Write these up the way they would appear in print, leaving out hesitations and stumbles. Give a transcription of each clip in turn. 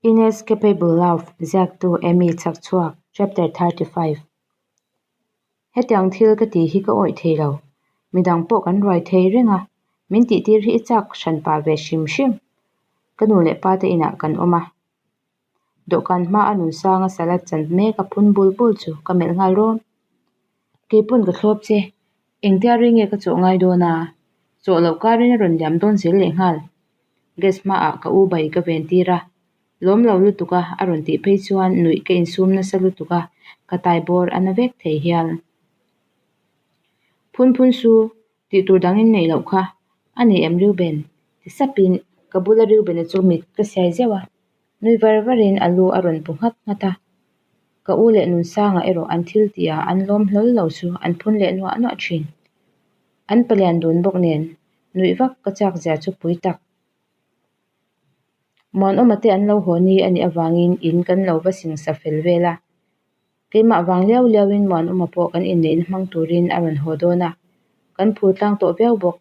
Inescapable Love ziaktu Amy Chhakchhuak Chapter 35 Hetiang thil ka tih hi ka awih thei lo. Midang pawh kan ruai thei reng a, min tihtir hi i chak hran pah ve hrim hrim. Ka nu leh pa te inah kan awm a. Dawhkan hma a Nunsanga salad chan mek a phun bul bul chu ka melh nghal rawm. Keipawn ka thlawp che, engtia rei nge ka chawh ngai dawn a? Chawh loh karin a rawn liam dawn zel leh nghal. Gas hmaah ka u bai ka ven tir a, lawm lo lutuk a a rawn tih phei chuan nuih ka insum nasa lutuk a, ka tai bawr a na vek thei hial. Phun phun su, tih tur dang in neih loh kha, a ni em Reuben? ti sapin ka bula Reuben-a chu mit ka siai zeuh a, nui var varin a lu a rawn bu nghat nghat a. Ka u leh Nunsanga erawh an thil tih ah an lawm hlawl lo chu an phun leh nuah nuah thin. An palian dun bawk nen nuih vak ka chak zia chu pui tak. Muanawma te an lo haw ni a nih avangin in kan lo va singsa fel vel a. Keimah vang liau liauin Muanawma pawh kan inneihna hmang turin a rawn haw dawn a, kan phur tlang tawh viau bawk.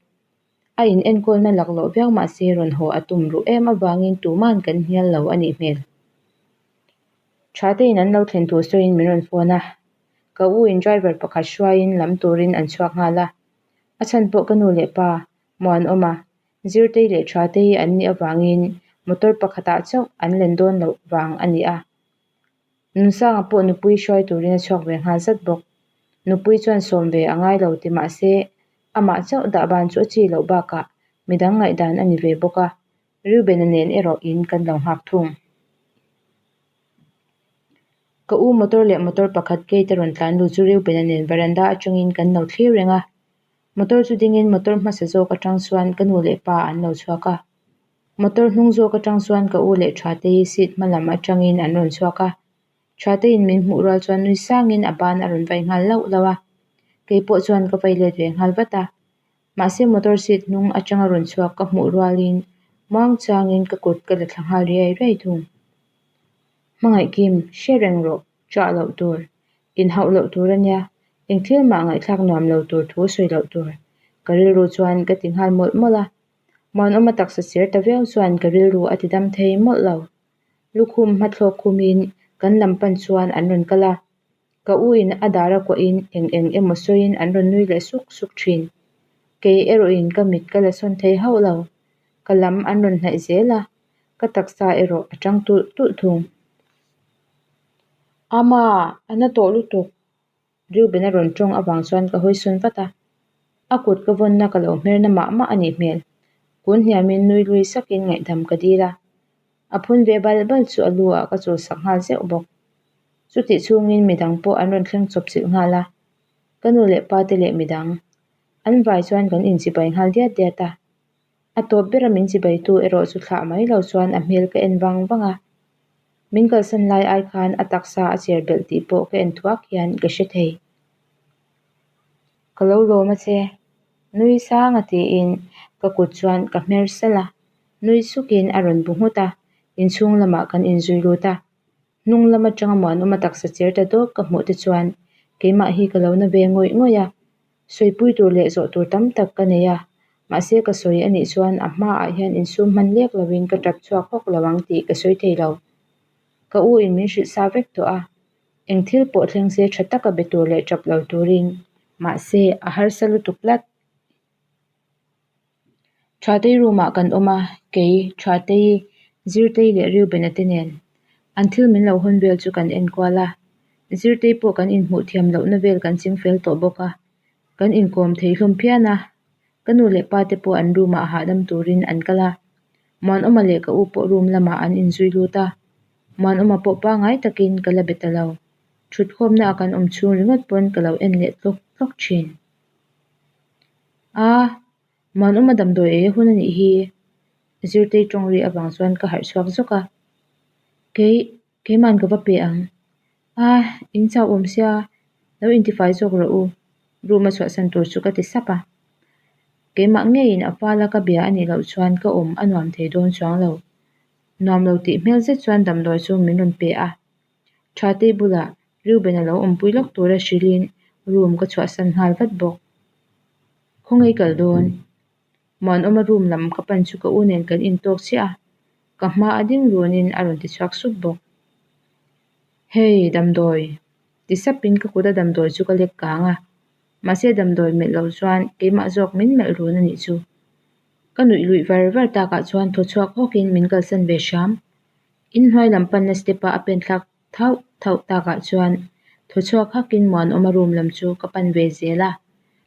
A in enkawlna laklawh viau mahse rawn haw a tum ruh em avangin tuman kan hnial lo a nih hmel. Tha tein an lo thlen tur sawiin min rawn phone a, ka u in driver pakhat hruaiin lam turin an chhuak nghal a, a chhan pawh ka nu leh pa Muanawma, Zirtei leh Thatei an nih avangin motor pakhatah chauh an len dawn loh vang a ni a. Nunsanga pawh nupui hruai turin a chhuak ve nghal zat bawk. Nupui chuan sawm ve a ngai lo ti mahse amah chauh dah ban chu a chi loh bakah midang ngaihdan a ni ve bawk a, Reuben-a nen erawh in kan lo nghak thung. Ka u motor leh motor pakhat gate a rawn tlan lut chu Reuben-a nen veranda atangin kan lo thlir reng a. Motor chu dingin motor hmasa zawk atang chuan ka nu leh pa an lo chhuak a. Motor hnung zawk atang chuan ka u leh Thatei seat hma lam atangin an rawn chhuak a. Thateiin min hmuh rual chuan nui sangin a ban a rawn vai nghal lauh lauh a. Keipawh chuan ka vai let ve nghal vat a. Mahse motor seat hnung atanga rawn chhuak ka hmuh rualin muang changin ka kut ka la thla nghal riai riai thung. Hmangaih Kim, hre reng rawh, chah loh tur, inhauh loh tur a nia, eng thil mah ngaihthlak nuam lo tur thu sawi loh tur, ka rilru chuan ka ti nghal mawlh mawlh a. Muanawma taksa cher ta viau chuan ka rilru a ti dam thei mawlh lo. Lukhum hmathlawk khumin kan lam pan chuan an rawn kal a. Ka u in a dar a kuahin eng eng emaw sawiin an rawn nui leh suk suk thin. Kei erawhin ka mit ka la sawn thei hauh lo. Ka lam an rawn hnaih zel a, ka taksa erawh a tang tulh tulh thung. Ama, a na tawh lutuk. Reuben a rawn tawng avang chuan ka hawi sawn vat a. A kut ka vawnna ka lo hmerna mah mah a nih hmel. Kun hniamin nui lui sakin ngaihdam ka dil a. A phun ve bal bal chu a lu ah ka chul sak nghal zeuh bawk. Chutih chhungin midang pawh an rawn thleng chawp chilh nghal a, ka nu leh pa te leh midang an vai chuan kan inchibai nghal diat diat a. A tawp bera min chibaitu erawh chu thlah mai lo chuan a hmel ka en vang vang a. Min kalsan lai ai khan a taksa a cher belh tih pawh ka en thuak hian ka hre thei. Ka lo lawm a che, nui sang a tiin ka kut chuan ka hmer salh a. Nui sukin a rawn bu nghut a, inchhung lamah kan inzui lut a. Hnung lam atanga muanawma taksa cher ta dawk ka hmuh te chuan keimah hi ka lo na ve ngawih ngawih a, sawipui tur leh zawh tur tam tak ka nei a, mahse ka sawi a nih chuan a hmaah hian insum hman lek lovin ka tap chhuak hawk lo ang tih ka sawi thei lo. Ka u in min hrilh sa vek tawh a, eng thil pawh thleng se tha taka be tur leh tap lo turin, mahse a harsa lutuk tlat. Thatei room ah kan awm a, kei, Thatei, Zirtei leh Reuben-a te nen an thil min lo hawn vel chu kan en kual a, Zirtei pawh kan inhmuh thiam lohna vel kan ching fel tawh bawk a, kan inkawm thei hlawm phian a, ka nu leh pa te pawh an room ah hahdam turin an kal a, Muanawma leh ka u pawh room lamah an inzui lut a, Muanawma pawh pangngai takin ka la be ta lo, thutkhawmna a kan awm chhung ringawt pawn ka lo en leh tlawk tlawk thin. A, Muanawma damdawi ei a hun a nih hi. Zirtei tawng ri avang chuan ka harh chhuak zawk a. Kei, keiman ka va pe ang. A, in chau awm sia, lo intifai zawk rawh u, room a chhuahsan tur chu ka ti sap a. Keimah ngeiin a fala ka bia a nih loh chuan ka awm a nuam thei dawn chuang lo. Nuam lo tih hmel zet chuan damdawi chu min rawn pe a. Thatei bulah Reuben a lo awmpui lawk tura hrilhin room ka chhuahsan nghal vat bawk. Khawngaih kal dawn. Muanawma room lam ka pan chu ka u nen kan intawk chiah a. Ka hma a ding runin a rawn ti chhuak sup bawk. Hei, damdawi. Ti sapin ka kut a damdawi chu ka lek kang a. Mahse damdawi melh lo chuan keimah zawk min melh run a nih chu. Ka nuih luih var var takah chuan thaw chhuak hawkin min kalsan ve hram. Inhnuai lam panna step a a pen thlak thauh thauh takah chuan thaw chhuak hakin Muanawma room lam chu ka pan ve zel a.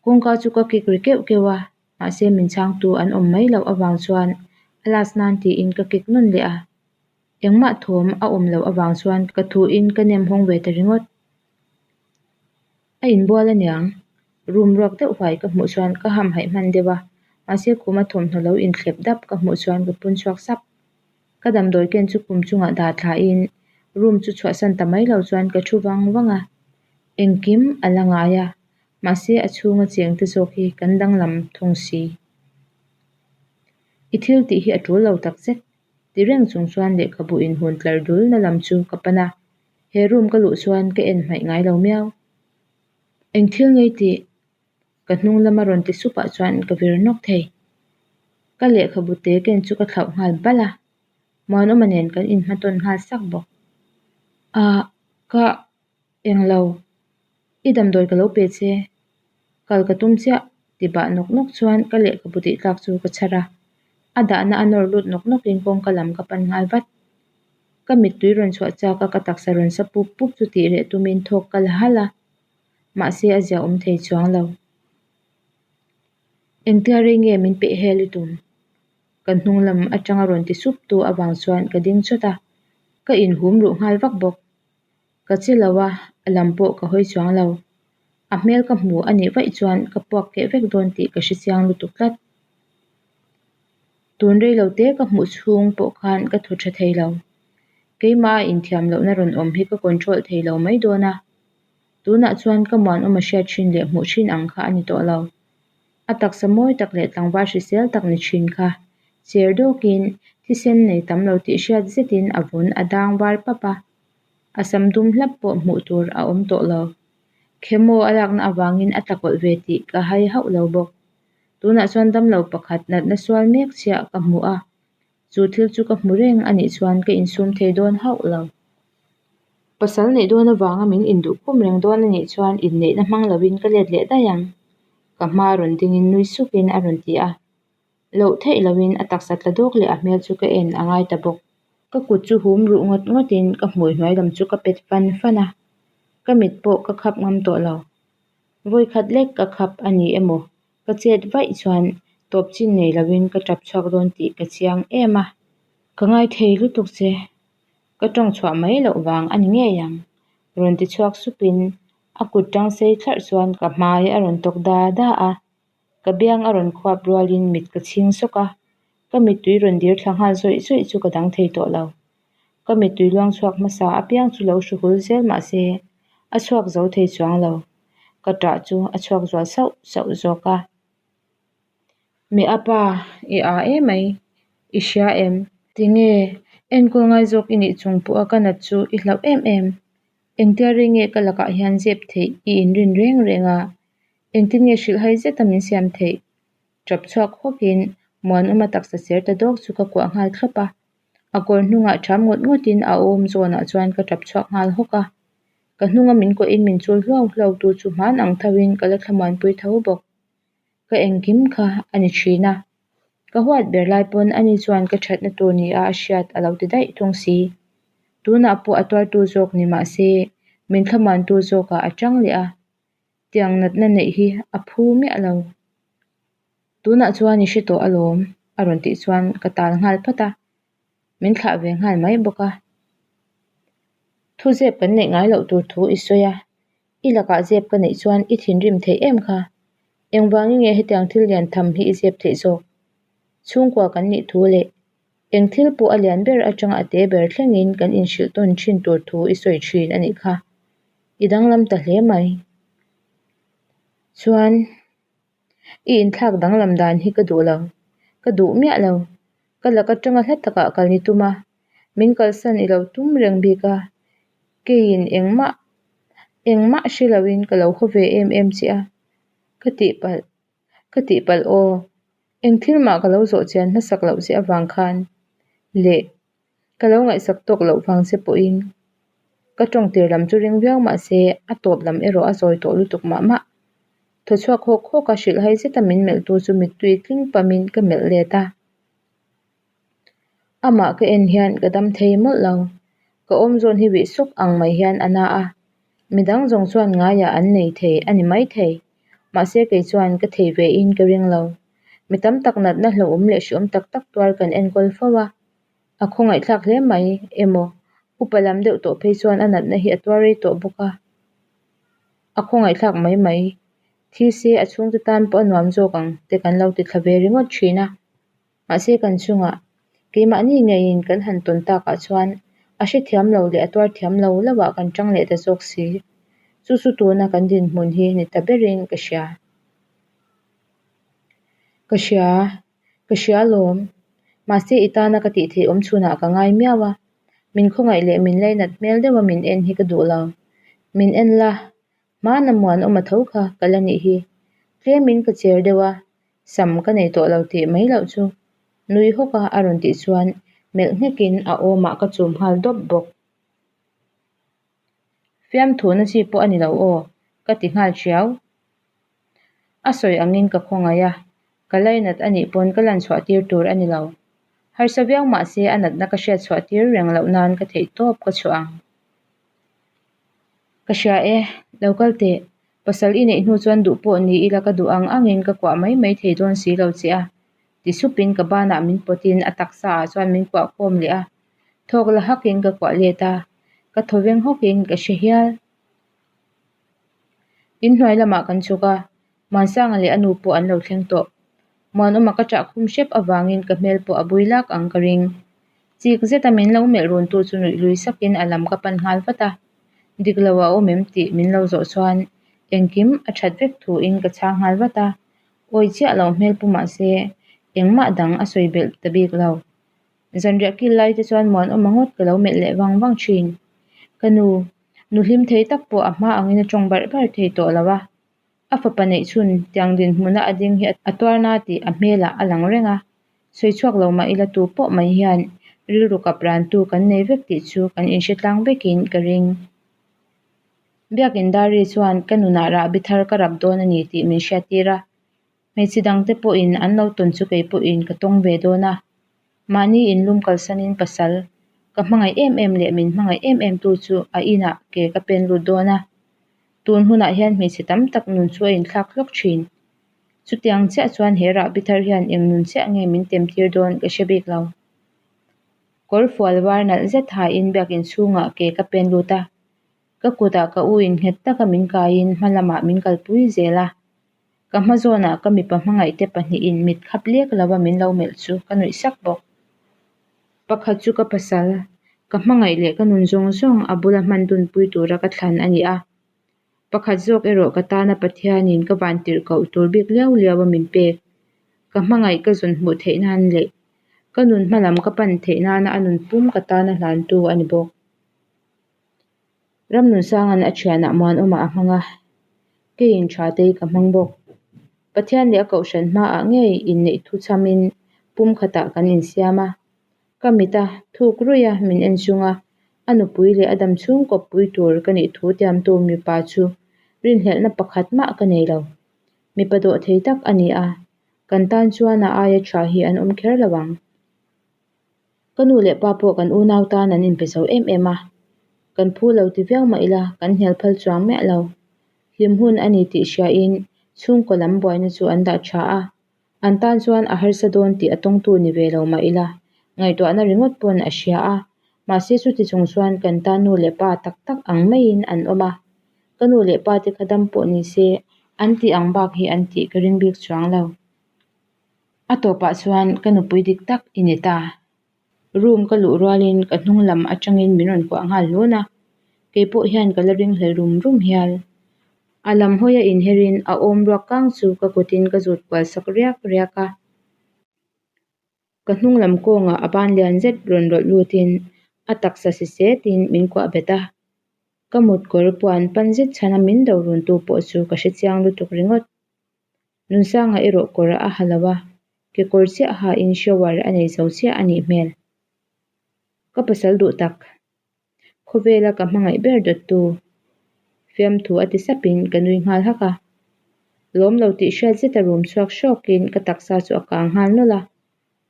Kawngka chu ka kik ri keuh keuh a, mahse min chhangtu an awm mai loh avang chuan a last nan tiin ka kik nawn leh a. Engmah thawm a awm loh avang chuan ka thuin ka nem hawng ve ta ringawt. A inbual aniang, room ruak deuh huai ka hmuh chuan ka hamhaih hman deuh a, mahse khuma thawmhnaw lo inthlep dap ka hmuh chuan ka pun chhuak sap. Ka damdawi ken chu kum chungah dah thlain room chu chhuahsan ta mai lo chuan ka thu vang vang a, engkim a la ngai a, mahse a chhunga cheng te zawk hi kan danglam thung si. I thil tih hi a tul lo takzet, ti reng chung chuan lehkhabu inhun tlar dulna lam chu ka pan a, he room ka luh chuan ka en hmaih ngai lo miau. Eng thil ngei tih? Ka hnung lama rawn ti supah chuan ka vir nawk thei. Ka lehkhabu te ken chu ka thlauh nghal balh a, Muanawma nen kan inhmatawn nghal sak bawk. Ah, ka englo, i damdawi ka lo pe che, kal ka tum chiah ti bah nawk nawk chuan ka lehkhabu tih tlak chu ka chhar a, a dahna a nawr lut nawk nawkin kawngka lam ka pan nghal vat. Ka mittui rawn chhuah chak a, ka taksa rawn sa pup pup chu tih reh tumin thawk ka la halh a. Mahse a zia awm thei chuang lo. Engtia rei nge min peih hel i tum? Ka hnung lam atanga rawn ti sup tu avang chuan ka ding chawt a, ka inhum ruh nghal vak bawk. Ka che lo a, a lam pawh ka hawi chuang lo. A hmel ka hmu a nih vaih chuan ka puak keh vek dawn tih ka hre chiang lutuk tlat. Tun rei lo te ka hmuh chhung pawh khan ka thaw tha thei lo. Keimah a inthiam lohna rawn awm hi ka control thei lo mai dawn a. Tunah chuan ka muanawm a hriat thin leh hmuh thin ang kha a ni tawh lo. A taksa mawi tak leh tlangval hrisel tak ni thin kha cher dawkin thisen nei tam lo tih hriat zetin a vun a dang var pap a, a sam dum hlap pawh hmuh tur a awm tawh lo. Khemaw a lakna avangin a tlakawlh ve tih ka hai hauh lo bawk. Tunah chuan damlo pakhat natna sual mek chiah ka hmu a, chu thil chu ka hmu reng a nih chuan ka insum thei dawn hauh lo. Pasal neih dawn avanga min induh khum reng dawn a nih chuan inneihna hmang lovin ka let leh daih ang, ka hma rawn dingin nui sukin a rawn ti a. Loh theih loin a taksa tla dawk leh a hmel chu ka en a ngai ta bawk. Ka kut chu hum ruh ngawt ngawtin ka hmui hnuai lam chu ka pet fan fan a, ka mit pawh ka khap ngam tawh lo. Vawikhat lek ka khap a ni emaw ka chet vaih chuan tawp chin nei loin ka tap chhuak dawn tih ka chiang em a. Ka ngaithei lutuk che, ka tawng chhuah mai loh vang a ni ngei ang, rawn ti chhuak supin a kut tang sei thlarh chuan ka hmai a rawn tawk da da a, ka biang a rawn khuap rualin mit ka chhing sawk a, ka mittui rawn dir thla nghal zawih zawih chu ka dang thei tawh lo. Ka mittui luang chhuak hmasa apiang chu lo hru hul zel mah se a chhuak zo thei chuang lo, ka ṭah chu a chhuak zual sauh sauh zawk a. Mi a pa, i â emai, i hria em? Tinge, enkawl ngai zawk i nih chung pawha ka nat chu i hlauh em em? Engtia rei nge ka lakah hian zep theih i inrin reng reng a? Engtin nge hrilhhai zeta min siam theih? Ṭap chhuak hawkin Muanawma taksa cher ta dawk chu ka kuah nghal thlawp a. A kawr hnungah ṭham ngawt ngawtin a awm zawnah chuan ka ṭap chhuak nghal hawk a. Ka hnunga min kuahin min chul hluau hluau tu chu hman ang thoin ka la thlamuanpui tho bawk. Ka engkim kha a ni ṭhin a. Ka huat ber lai pawn ani chuan ka ṭhatna tur nia a hriat a lo ti daih thung si. Tunah pawh a tuartu zawk ni mah se min thlamuantu zawkah a ṭang leh a. Tiang natna neih hi a phu miah lo. Tunah chuan i hre tawh alawm a rawn tih chuan ka tal nghal phat a, min thlah ve nghal mai bawk a. Thu zep kan neih ngai loh tur thu i sawi a, i lakah zep ka neih chuan i thinrim theih em kha? Engvangin nge hetiang thil lian tham hi i zep theih zawk? Chhungkua kan nih thu leh eng thil pawh a lian ber atanga a te ber thlengin kan inhrilh tawn thin tur thu i sawi thin a nih kha. I danglam ta hle mai. Chuan i inthlak danglam dan hi ka duh lo, ka duh miah lo. Ka lak atanga hla takah kal ni tum a, min kalsan i lo tum reng bik a, keiin engmah engmah hre loin ka lo haw ve em em che a, ka tihpalh ka tihpalh aw, eng thil mah ka lo zawh chian hmasak loh che avang khan leh. Ka lo ngaihsak tawk loh vang che pawhin ka tawng tir lam chu ring viau mah se a tawp lam erawh a zawi tawh lutuk mah mah. Thaw chhuak hawk hawk a hrilh hai zeta min melh tu chu mittui tling pamin ka melh let a. Amah ka en hian ka dam thei mawlh lo. Ka awm zawn hi wih sawk ang mai hian a na a. Midang zawng chuan ngaiah an nei thei a ni maithei. Mahse kei chuan ka thei ve in ka ring lo. Mi tam tak natna hlauhawm leh hreawm tak tak tuar kan enkawl fo a. A khawngaihthlak hle mai emaw upa lam deuh tawh phei chuan a natna hi a tuar rei tawh bawk a. A khawngaihthlak mai mai. Thi se a chhungte tan pawh a nuam zawk ang te kan lo ti thla ve ringawt thin a. Mahse kan chungah keimahni ngeiin kan han tawn takah chuan a hrethiam lo leh a tuar thiam lo lo ah kan tang leh ta zawk si. Chu chu tuna kan dinhmun hi ni ta berin ka hria. Ka hria, ka hria alawm. Mahse i tana ka tih theih awm chhunah ka ngai miau a. Min khawngaih leh min lainat hmel deuha min en hi ka duh lo. Min en la, hmana muanawma tho kha ka la nih hi. Tlemin ka cher deuh a, Sam ka nei tawh lo tih mai loh chu nui hawk a a rawn tih chuan melh nghekin a awmah ka chum nghal dawp bawk. Fiamthuhna chi pawh a ni lo aw, ka ti nghal thiau. A sawi angin ka khawngaih a, ka lainat a nih pawn ka lanchhuah tir tur a ni lo. Harsa viau mah se a natna ka hriatchhuah tir reng loh nan ka theih tawp ka chhuah ang. Ka hria e, lo kal teh. Pasal i neih hnu chuan duh pawh ni ila ka duh ang angin ka kuah mai mai thei dawn si lo che a, ti supin ka banah min pawtin a taksa ah chuan min kuah khawm leh a. Thawk la hakin ka kuah let a, ka thaw veng hawkin ka hre hial. Inhnuai lamah kan chhuk a, Muansanga leh a nu pawh an lo thleng tawh. Muanawma ka ṭah khum hrep avangin ka hmel pawh a bui lak ang ka ring. Chik zeta min lo melh runtu chu nuih lui sakin a lam ka pan nghal vat a. Dik lo a awm em tih min lo zawh chuan engkim a ṭhat vek thuin ka chhang nghal vat a. Awi chiah lo hmel pu mah se engmah dang a sawi belh ta bik lo. Zanriah kil lai te chuan Muanawma ngawt ka lo melh leh vang vang ṭhin. Ka nu, nu hlim thei tak pawh a hma angin a ṭawng barh barh thei tawh lo a. A fapa neih chhun tiang dinhmuna a ding hi a tuarna tih a hmelah a lang reng a, sawi chhuak lo mah ila tu pawh mai hian rilru kap rantu kan nei vek tih chu kan inhre tlang vekin ka ring. Biakin Dari chuan ka nunah rahbi thar ka rap dawn a ni tih min hriattir a, hmeichhe dangte pawhin an lo tawn chu kei pawhin ka tawng ve dawn a, mahni inlum kalsanin pasal ka hmangaih em em leh min hmangaih em em tu chu a inah ke ka pen lut dawn a. Tun hunah hian hmeichhe tam tak nun chu a inthlak hlawk thin. Chutiang chiah chuan he rahbi thar hian eng nun chiah nge min tem tir dawn ka hre bik lo. Kawr fual var nalh zet hain biakin chhungah ke ka pen lut a, ka kutah ka u in nghet taka min kaiin hma lamah min kalpui zel a. Ka hma zawnah ka mipa hmangaihte pahnihin mit khap lek lova min lo melh chu ka nuih sak bawk. Pakhat chu ka pasal, ka hmangaih leh ka nun zawng zawng a bula hman dunpui tura ka thlan a ni a. Pakhat zawk erawh ka tana Pathianin ka vantirh koh tur bik liau liau a min pek. Ka hmangaih ka zawn hmuh theih nan leh ka nun hmalam ka pan theih nana a nun pum ka tana hlantu a ni bawk. Ramnunsanga'n a thianah Muanawma a hmang a, keiin Thatei ka hmang bawk. Pathian leh a kohhran hmaah ngei inneih thu chhamin pum khatah kan insiam a. Ka mit a thuk ruih a min en chung a, a nupui leh a dam chhung kawppui tur ka nih thu tiamtu mipa chu rinhlelhna pakhat mah ka nei lo. Mipa dawh thei tak a ni a, kan tan chuan a aia tha hi an awm kher lo ang. Ka nu leh pa pawh kan unau tan an inpe zo em em a, kan phu lo ti viau mah ila kan hnial phal chuang miah lo. Hlim hun a ni tih hriain chhungkaw lam buaina chu an dah tha a, an tan chuan a harsa dawn tih a tawngtu ni ve lo mah ila ngaihtuahna ringawt pawn a hria a, mahse chuti chung chuan kan tan nu leh pa tak tak ang maiin an awm a, ka nu leh pa te kha dam pawh ni se an tih ang bak hi an tih ka ring bik chuang lo. A tawpah chuan ka nupui dik tak i ni ta. Room ka luh rualin ka hnung lam atangin min rawn kuah nghal hlun a, kei pawh hian ka la ring hlel rum rum hial. A lam hawi a inherin a awm ruak kang chu ka kutin ka zut kual sak riak riak a. Ka hnung lam kawngah a ban lian zet rawn rawlh lutin a taksa si setin min kuah bet a. Ka mut kawr puan pan zet chhana min do runtu pawh chu ka hrechiang lutuk ringawt. Nunsanga erawh kawr a ha lo a, kekawr chiah hain shower a nei zo chiah a nih hmel. Ka pasal duh tak, khawvela ka hmangaih ber dawttu fiamthu a ti sapin ka nui nghal hak a. Lawm lo tih hriat zeta rum chhuak hrawkin ka taksa chu a kang nghal nawlh a.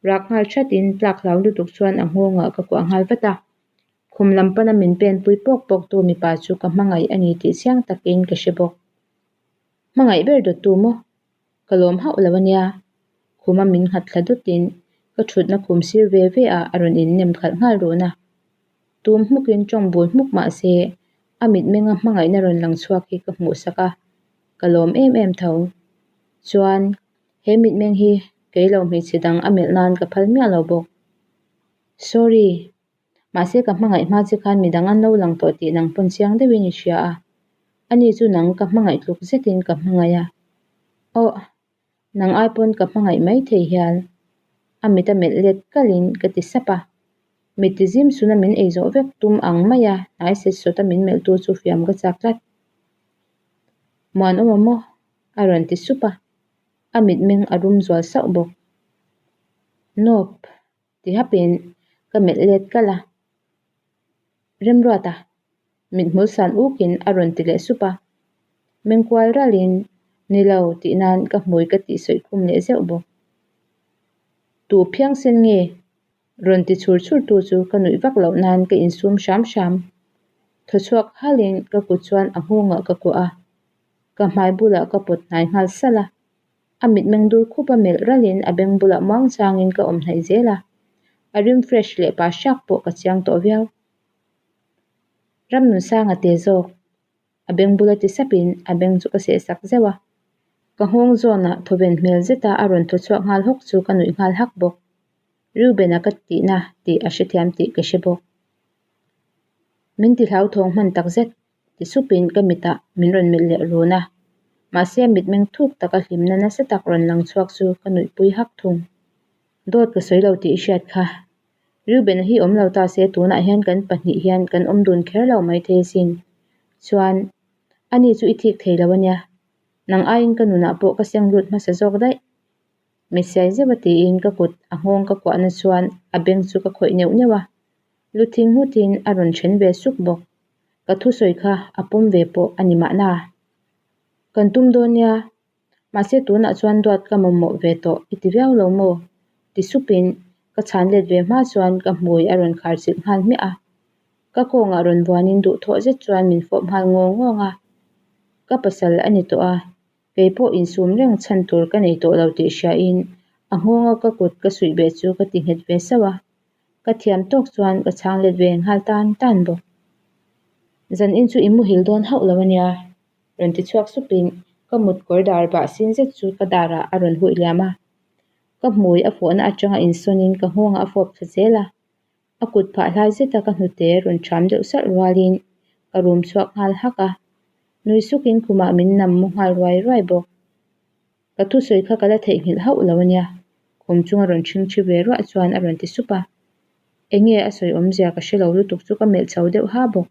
Rak nghal thatin tlak hlau lutuk chuan a nghawngah ka kuah nghal vat a. Khum lam pana min pen pui pawk pawk tu mipa chu ka hmangaih a ni tih chiang takin ka hre bawk. Hmangaih ber dawttu maw? Ka lawm hauh lo a nia. Khuma min nghat thla dutin ka thutna khum sir ve ve ah a rawn innem khalh nghal run a. Tum hmukin tawng bul hmuk mah se a mitmenga hmangaihna rawn lang chhuak hi ka hmuh sak a, ka lawm em em tho. Chuan he mitmeng hi kei lo hmeichhe dang a melh nan ka phal miah lo bawk. Sorry. Mahse ka hmangaih hma che khan midang an lo lang tawh tih nang pawn chiang deuhin i hria a, ani chu nang ka hmangaih tluk zetin ka hmangaih a. Aw, nang ai pawn ka hmangaih mai thei hial. A mit a melh let kalhin ka ti sap a. Mit ti zim suna min ei zawh vek tum ang maia hnai set sawta min melhtu chu fiam ka chak tlat. Muanawm a maw? a rawn ti sup a, a mitmeng a rum zual sauh bawk. Nope. Ti hapin ka melh let kalh a, Remruata mithmul san ukin a rawn ti leh sup a, mengkual ralhin ni lo tih nan ka hmui ka tih sawi khum leh zeuh bawk. Tu phiang sen nge? rawn ti chhur chhur tu chu ka nuih vak loh nan ka insum hram hram. Thaw chhuak halin ka kut chuan a nghawngah ka kuah a, ka hmai bulah ka pawt hnai nghal salh a. A mitmeng dur khup a melh ralhin a beng bulah muang changin ka awm hnaih zel a, a rim fresh leh pa hrak pawh ka chiang tawh viau. Ramnunsanga te zawk a beng bula ti sapin a beng chu ka seh sak zeuh a, ka nghawng zawnah thawven hmel zeta a rawn thaw chhuak nghal hawk chu ka nuih nghal hak bawk. Reuben-a ka tihna tih a hrethiam tih ka hre bawk. Min ti hlauthawng hman tak zet. Ti supin ka mitah min rawn melh leh run a, mahse mitmeng thuk taka hlimna nasa tak rawn lang chhuak chu ka nuihpui hak thung. Dawt ka sawi lo tih i hriat kha. Reuben-a hi awm lo ta se tunah hian kan pahnih hian kan awm dun kher lo maithei asin. Chuan, ani chu i thik thei lo ania. Nang aiin ka nunah pawh ka seng lut hmasa zawk daih. Mesiai zeuh a tiin ka kut a nghawng ka kuahna chuan a beng chu ka khawih neuh neuh a. Lu thing nghutin a rawn then ve suk bawk. Ka thusawi kha a pawm ve pawh a ni mahna. Kan tum dawn nia, mahse tunah chuan duat ka mamawh ve tawh i ti viau lo maw? ti supin ka chhan let ve hma chuan ka hmui a rawn khar chilh nghal hmiah a. Ka kawngah rawn vuanin duhthawh zet chuan min fawp nghal ngawng ngawng a. Ka pasal a ni tawh a, Kei pawh insum reng chhan tur ka nei tawh lo tih hriain a nghawnga ka kut ka suih beh chu ka ti nghet ve sauh a, ka thiam tawk chuan ka chhang let ve nghal tan tan bawk. Zan in chu i muhil dawn hauh lo ania, rawn ti chhuak supin ka mut kawr dar bah sin zet chu ka darah a rawn huih liam a, ka hmui a fawhna atanga insawnin ka nghawngah a fawp thla zel a, A kut phah hlai zeta ka hnute rawn ṭham deuh salh rualin ka rum chhuak nghal hak a, nui sukin khumah min nam mu nghal ruai ruai bawk. Ka thusawi kha ka la theihnghilh hauh lo ania, khum chunga rawn ṭhingṭhi ve ruah chuan a rawn ti sup a. Enge a sawi awmzia ka hre lo lutuk chu ka melh chho deuh ha bawk.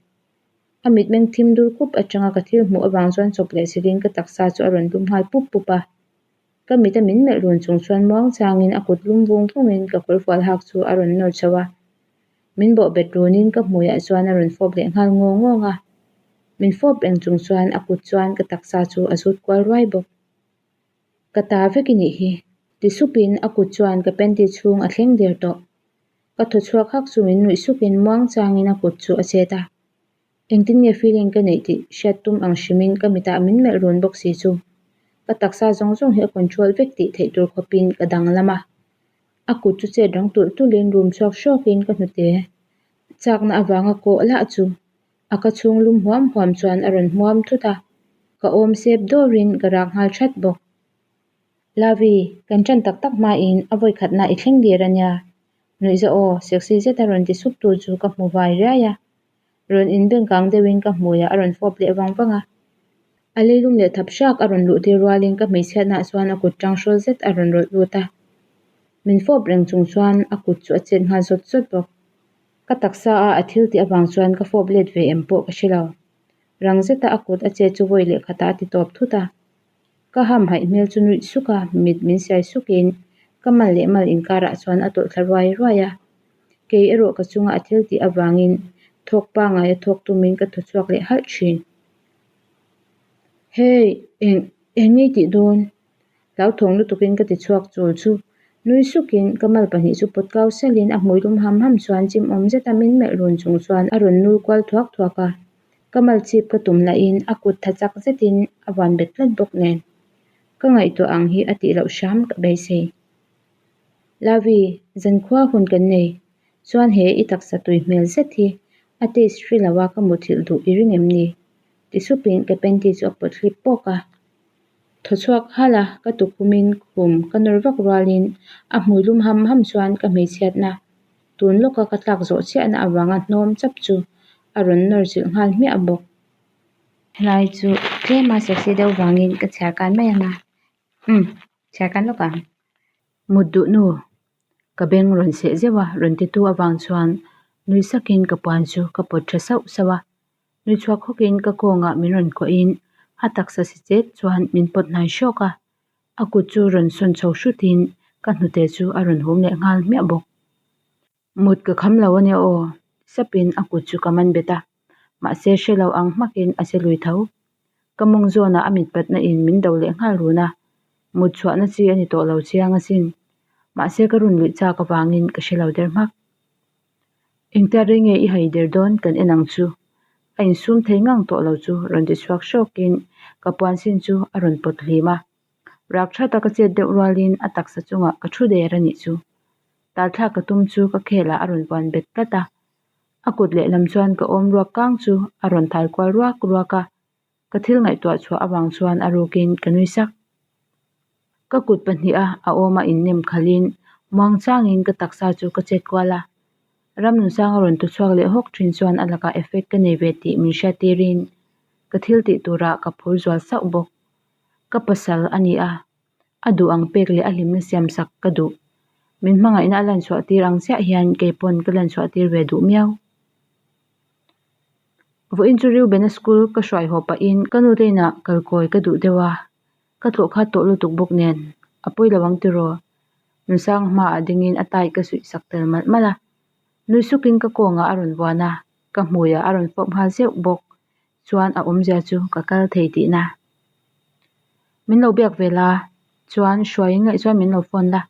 A mitmeng thim dur khup aṭanga ka thil hmuh avang chuan chawp leh silin ka taksa chu a rawn lum nghal pup pup a. Ka mit a min melh run chung chuan muang changin a kut lum vung vungin ka kawrfual hak chu a rawn nawr chho a. Min bawh bet runin ka hmuiah chuan a rawn fawp leh nghal ngawng ngawng a. Min fawp reng chung chuan a kut chuan ka taksa chu a zut kual ruai bawk. Ka ta vek i nih hi, ti supin a kut chuan ka panty chhung a thleng der tawh. Ka thaw chhuak hak chu min nuih sukin muang changin a kut chu a chet a. Engtin nge feeling ka neih tih hriat tum ang hrimin ka mitah min melh run bawk si chu. Ka taksa zawng zawng hi a control vek tih theih tur khawpin ka danglam a. A kut chu chet rang tulh tulhin rum chhuak hrawkin ka hnute chakna avanga kawh lah chu a ka chhung lum huam huam chuan a rawn hmuam thut a. Ka awm sep dawrin ka rak nghal that bawk. Lavi, kan ṭan tak tak hmain a vawi khatna i thleng dir a nia. Nuihza aw, sexy zeta rawn ti sup tu chu ka hmu vai riai a. Rawn inbeng kang deuhin ka hmuiah a rawn fawp leh vang vang a. A leilum leh thap hrak a rawn luh tir rualin ka hmeichhiatnaah chuan a kut ṭang hrawl zet a rawn rawlh lut a. Min fawp reng chung chuan a kut chu a chet nghal zawt zawt bawk. Ka taksa a a thil tih avang chuan ka fawp let ve em pawh ka hre lo. Rang zeta a kut a chet chu vawi leh khatah a ti tawp thut a. Ka hamhaih hmel chu nuih suk a, mit min siai sukin ka mal leh mal inkarah chuan a tawlh thla ruai ruai a. Kei erawh ka chunga a thil tih avangin thawk pangai a thawk tumin ka thaw chhuak leh halh thin. Hey, eng eng nge i tih dawn? Hlauthawng lutukin ka ti chhuak chul chu nui sukin ka mal pahnih chu pawt kau salhin a hmui lum ham ham chuan chim awm zeta min melh run chung chuan a rawn nul kual thuak thuak a. Ka mal chip ka tum lahin a kut tha chak zetin a vuan bet tlat bawk nen ka ngaihtuah ang hi a tih loh hram ka beisei. Lavi, zankhua hun kan nei chuan he i taksa tui hmel zet hi a taste hri lo a ka muthilh duh i ring em ni? Ti supin ka panty chu a pawt hlip pawk a. Thaw chhuak halh a, ka tukhumin khum ka nawr vak rualin a hmui lum ham ham chuan ka hmeichhiatna tun lawka ka tlak zawh chiahna avanga hnawm chap chu a rawn nawr chilh nghal hmiah bawk. Helai chu tlema sexy deuh vangin ka chhiar kan mai ang a, umm chhiar kan lawk ang. Mut duh nu, ka beng rawn seh zeuh a, rawn titu avang chuan nui sakin ka puan chu ka pawt tha sauh sauh a. Nui chhuak hawkin ka kawngah min rawn kuahin a taksa si chet chuan min pawt hnai hrawk a, a kut chu rawn sawn chho hrutin ka hnute chu a rawn hum leh nghal hmiah bawk. Mut ka kham lo ania aw, sapin a kut chu ka man bet a, mahse hre lo ang hmakin a che lui tho. Ka mawng zawnah a mitpatna in min do leh nghal run a, mut chhuahna chi a ni tawh lo chiang asin. Mahse ka run luih chak avangin ka hre lo der hmak. Engtia rei nge i hai der dawn kan en ang chu? A insum thei ngang tawh lo chu rawn ti chhuak hrawkin ka puan sin chu a rawn pawt hlim a. Rak that a ka chet deuh rualin a taksa chungah ka thu der a nih chu. Talthlak ka tum chu ka khelah a rawn vuan bet tlat a. A kut lehlam chuan ka awm ruak kang chu a rawn thai kual ruak ruak a. Ka thil ngaihtuah chhuah avang chuan a rukin ka nui sak. Ka kut pahniha a awma innem khalhin muang changin ka taksa chu ka chet kual a. Ramnunsanga rawn tu chhuak leh hawk thin chuan a lakah effect ka nei ve tih min hriat tirin ka thil tih turah ka phur zual sauh bawk. Ka pasal a ni a, a duh ang pek leh a hlimna siam sak ka duh. Min hmangaihna a lanchhuah tir ang chiah hian kei pawn ka lanchhuah tir ve duh miau. Vawiin chu Reubena school ka hruai haw pahin ka nute inah kalkawi ka duh deuh a, ka tlawh khat tawh lutuk bawk nen a pawi lo ang tiraw? Nunsanga hmaah dingin a tai ka suih sak tel malh malh a, nui sukin ka kawngah a rawn vuan a, ka hmuiah a rawn fawp nghal zeuh bawk chuan a awmzia chu ka kal thei tihna. Min lo biak ve la, chuan hruaiin ngaih chuan min lo phone la.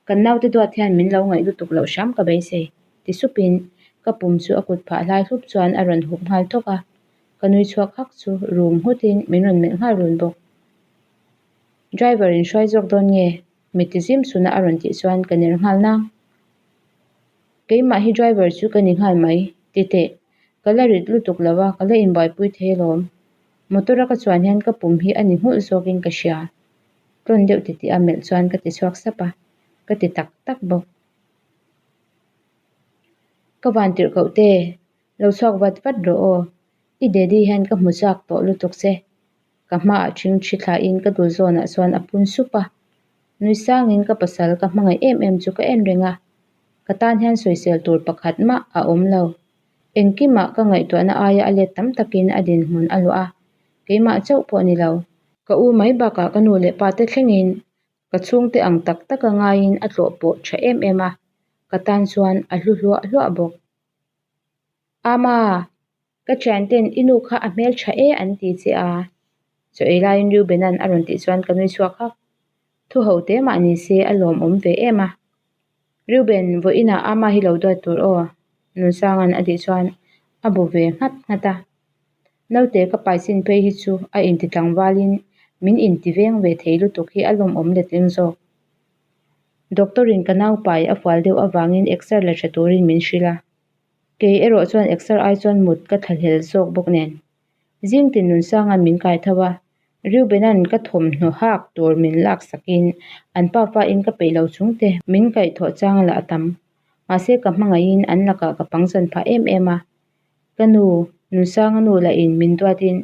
Kan naute duat hian min lo ngaih lutuk loh hram ka beisei, ti supin ka pum chu a kut phah hlai hlup chuan a rawn hup nghal thawk a, ka nui chhuak hak chu rum nghutin min rawn melh nghal run bawk. Driver in hruai zawk dawn nge? Mi ti zim suna a rawn tih chuan ka ner nghal nang. Keimah hi driver chu ka ni nghal mai, ti teh. Ka la rit lutuk lo a, ka la inbuaipui thei alawm. Motor a ka chuan hian ka pum hi a ni nghulh zawkin ka hria. Tlawn deuh titih a melh chuan ka ti chhuak sap a, ka ti tak tak bawk. Ka van tirh koh te, lo chhuak vat vat rawh aw. I daddy hian ka hmu chak tawh lutuk che. Ka hmaah ṭhing ṭhi thlahin ka dul zawnah chuan a phun sup a. Nui sangin ka pasal ka hmangaih em em chu ka en reng a, ka tan hian sawisel tur pakhat mah a awm lo. Engkimah ka ngaihtuahna aia a let tam takin a dinhmun a luah a, keimah chauh pawh ni lo. Ka u mai bakah ka nu leh pa te thlengin ka chhungte ang tak taka ngaiin a tlawh pawh tha em em a, ka tan chuan a hlu hluah hluah bawk. Ama! Ka thianten i nu kha a hmel tha e an ti che a, chaw ei laiin Reuben-a'n a rawn tih chuan ka nui chhuak hak. Thu ho te mah ni se a lawmawm ve em a. Reuben, vawiinah ama hi lo duat tur aw, Nunsanga'n a tih chuan a bu ve nghat nghat a. Naute ka pai chin phei hi chu a inti tlangvalin min inti veng ve thei lutuk hi a lawmawm letling zawk. Doctor-in ka naupai a fual deuh avangin exer la tha turin min hrilh a. Kei erawh chuan exer ai chuan mut ka thlahlel zawk bawk nen. Zing tin Nunsanga'n min kai tho a, Reubena'n ka thawmhnaw hak tur min lak sakin an pafain ka peih lo chungte min kaihthawh chang lah a tam. Mahse ka hmangaihin an lakah ka pangchan phah em em a. Ka nu, Nunsanga nu lahin min duatin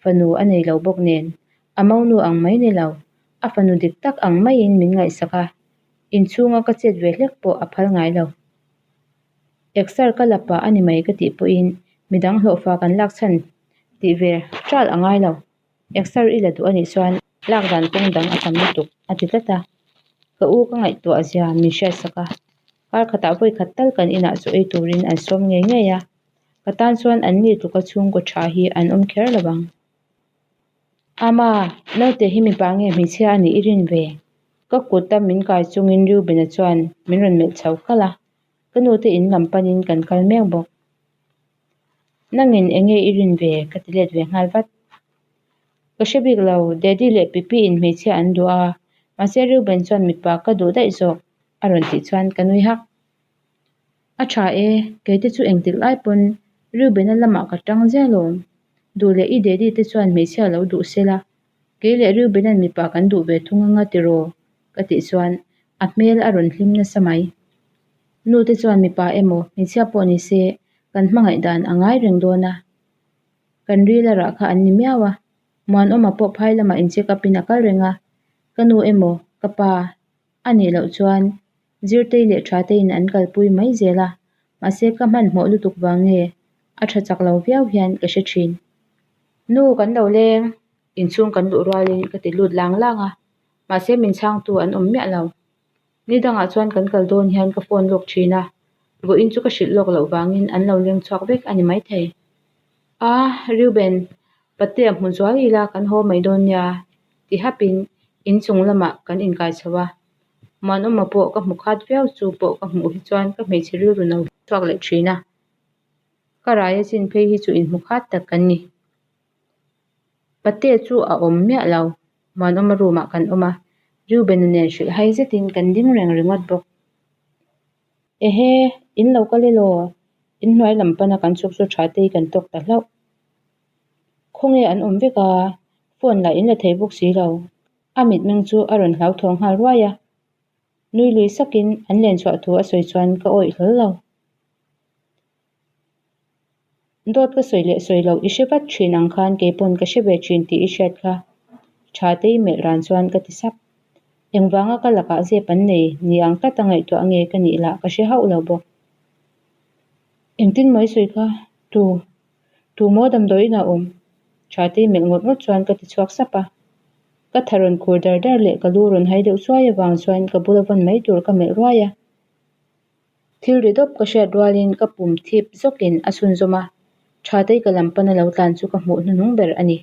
fanu a nei lo bawk nen, a monu ang mai ni lo, a fanu dik tak ang maiin min ngaihsak a, inchhunga ka chet ve hlek pawh a phal ngai lo. Exer ka la pah a ni mai ka tih pawhin midang hlawhfa kan lak chhan tih ve ṭal a ngai lo. Exer i la duh a nih chuan lak dan kawng dang a tam lutuk a ti tlat a. Ka u ka ngaihtuah zia min hriatsak a. Kar khatah vawi khat tal kan inah chaw ei turin an sawm ngei ngei a, ka tan chuan an ni tluka chhungkaw tha hi an awm kher lo ang. Ama, naute hi mipa nge hmeichhia a nih i rin ve? Ka kuta min kai chungin Reuben-a chuan min rawn melh chho kalh a, ka nute in lam panin kan kal mek bawk. Nangin eng nge i rin ve? ka ti let ve nghal vat. Ka hre bik lo, Daddy leh Pipi in hmeichhia an duh a, mahse Reuben chuan mipa ka duh daih zawk a rawn tih chuan ka nui hak. A tha e, kei te chu engtik lai pawn Reuben-a lamah ka tang ziah alawm. Duh leh i Daddy te chuan hmeichhia lo duh se la, kei leh Reuben-a'n mipa kan duh ve thung anga tiraw? ka tih chuan a hmel a rawn hlim nasa mai. Nu te chuan mipa emaw hmeichhia pawh ni se kan hmangaih dan a ngai reng dawn a, kan ril a rah kha an ni miau a. Muanawma pawh phai lamah in check up in a kal reng a, ka nu emaw ka pa a nih loh chuan Zirtei leh Thateiin an kalpui mai zel a, mahse ka hmanhmawh lutuk vang nge a tha chak lo viau hian ka hre thin. Nu kan lo leng, inchhung kan luh rualin ka ti lut lang lang a, mahse min chhangtu an awm miah lo. Ni dangah chuan kan kal dawn hian ka phone lawk thin a, vawiin chu ka hrilh lawk loh vangin an lo leng chhuak vek a ni maithei. A, Reuben, Patea hmu zual ila kan haw mai dawn nia ti hapin inchung lamah kan inkai chho a. Muanawma pawh ka hmu khat viau chu pawh ka hmuh hi chuan ka hmeichhe rilru no chhuak leh thin a. Ka rai a chin phei hi chu inhmu khat tak kan ni. Patea chu a awm miah lo, Muanawma room ah kan awm a, Reuben-a nen hrilh hai zetin kan ding reng ringawt bawk. Ehe, in lo kal elaw? Inhnuai lam pana kan chhuk chu tha te hi kan tawk ta hlauh. Khawnge an awm vek a, phone lah in la thei bawk si lo. A mitmeng chu a rawn hlauthawng nghal ruai a, nui lui sakin an len chhuah thu a sawi chuan ka awih hlawl lo. Dawt ka sawi leh sawi loh i hre vat thin ang khan kei pawn ka hre ve thin tih i hriat kha. Tha te i melh ran chuan ka ti sap. Engvanga ka lakah zep an nei ni ang tlat a ngaihtuah nge ka nih lah ka hre hauh lo bawk. Engtin maw i sawi kha? Tu? Tu maw damdawi inah awm? Tha te i melh ngawt ngawt chuan ka ti chhuak sap a. Ka tha rawn khur dar dar leh ka lu rawn hai deuh chuai avang chuan ka bula vawn mai tur ka melh ruai a. Thil ri dawp ka hriat rualin ka pum thip zawkin a chhunzawm a, Thatei ka lam pana lo tlan chu ka hmuh hnuhnung ber a ni.